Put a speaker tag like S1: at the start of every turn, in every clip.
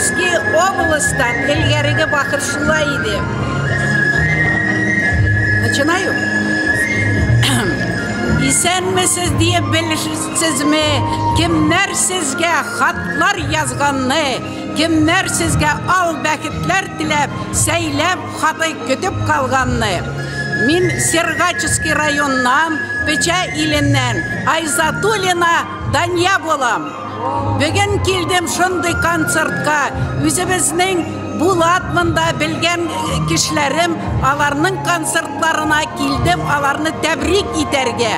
S1: Сергачевский областьтан, элгәреге бахыр шулай иде. Начинаю. Исәнмесез диеп белешсезме, кемнәр сезгә хатлар язганны, кемнәр сезгә ал бәхетләр теләп, сәйләм хаты көтеп калганны. Мин Сергачевский районнан, Печә иленнән Айзатуллина Дания булам. Бүген килдем шундый концертка. Үзебезнең Булат монда белгән кешеләрем, аларның концертларына килдем, аларны тәбрик итәргә.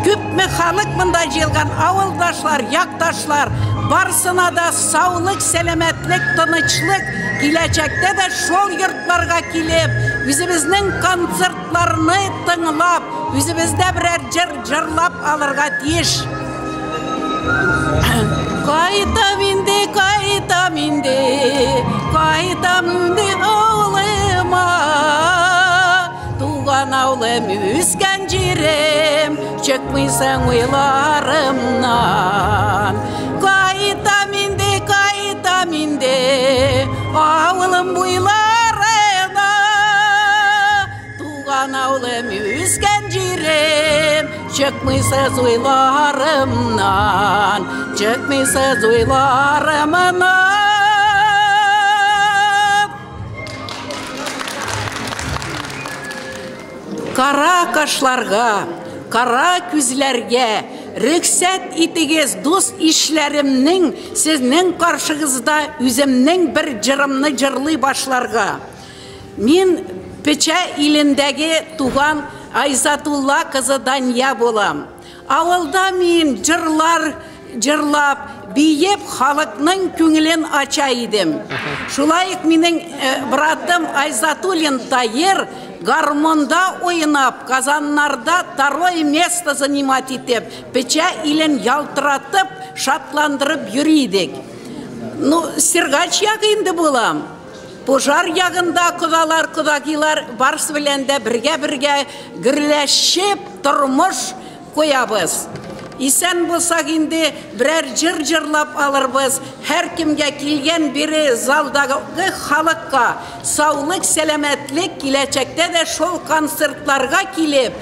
S1: Күпме халык монда җыелган, авылдашлар, якташлар, барысына да саулык, сәламәтлек, тынычлык, киләчәктә дә шул йортларга килеп, үзебезнең концертларны тыңлап, үзебездә берәр җыр җырлап алырга тиеш. Кайтам инде, кайтам инде, кайтам инде авылыма. Туган авылым, үскән җирем, чыкмыйсың уйларымнан. Кайтам инде, кайтам инде, авылым буйларына. Туган авылым, үскән җирем, чыкмыйсыз уйларымнан, чыкмыйсыз уйларымнан. Кара кашларга, кара күзләргә рөхсәт итегез, дус ишләремнең сезнең каршыгызда үземнең бер җырымны җырлый башларга. Мин Печә илендәге туган Айзатулла кызы Дания булам. Авылда мин җырлар җырлап, биеп, халыкның күңелен ача идем. Шулай ук минем братым Айзатуллин Таир гармонда уйнап, Казаннарда второе место занимать итеп, Печә илен ялтыратып, шатландырып йөри идек. Ну, Сергач ягы инде булам. Пожар ягында кодалар, кодагилар барысы белән дә бергә-бергә гөрләшеп тормыш куябыз. Исән булсак инде берәр җыр җырлап алырбыз. Һәркемгә килгән бире залдагы халыкка саулык, сәламәтлек, киләчәктә дә шул концертларга килеп,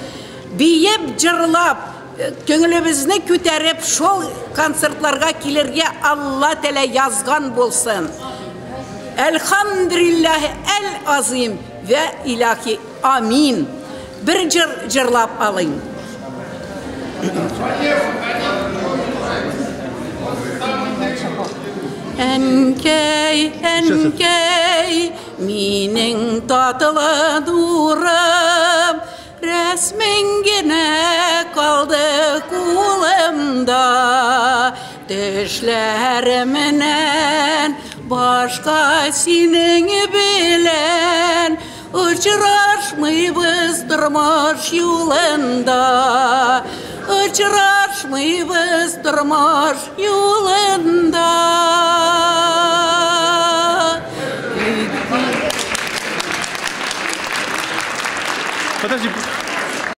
S1: биеп, җырлап, күңелебезне күтәреп, шул концертларга килергә Алла Тәгалә язган булсын. Әлхәмдүлилләһ әл-азим вә илаһи амин. Бер җыр җырлап алыйм. Әнкәй, әнкәй, минең татлы нурым, рәсмең генә калды кулымда. Төшләремнән башка синең белән очрашмыйбыз тормыш юлында. Очрашмыйбыз тормыш юлында.
S2: Подожди.